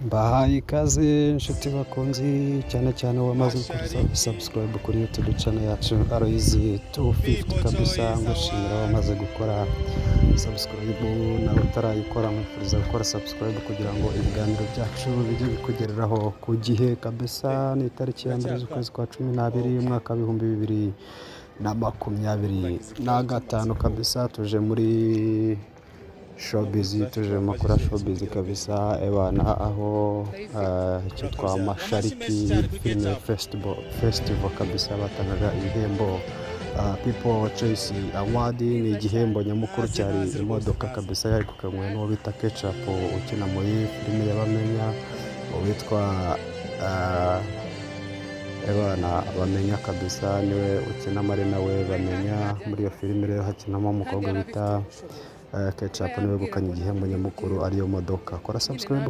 Mbahaye ikaze inshuti bakunzi, cyane cyane wamaze gukora subscribe kuri YouTube channel yacu Aloys 250 kabisa. Ngushimira wamaze gukora subscribe, nawe utarayikora nkwifuriza gukora subscribe kugira ngo ibiganiro byacu bijye bikugereraho ku gihe kabisa. Ni itariki ya 1 z'ukwezi kwa 12 umwaka 2025 kabisa. Tuje muri showbiz, tuje mu makuru ya showbiz kabisa ebana, aho cyitwa Mashariki Film Festival kabisa batangaga ibihembo, People Choice Award. Ni igihembo nyamukuru cyari imodoka kabisa, yegukanywe n'uwo bita Ketchup ukina muri filime y'Abamenya, uwitwa ebana Bamenya kabisa, niwe ukina ari nawe Bamenya. Muri iyo filime rero hakinamo umukobwa bita Ketchup, niwe wegukanye igihembo nyamukuru ariyo modoka. Kora subscribe.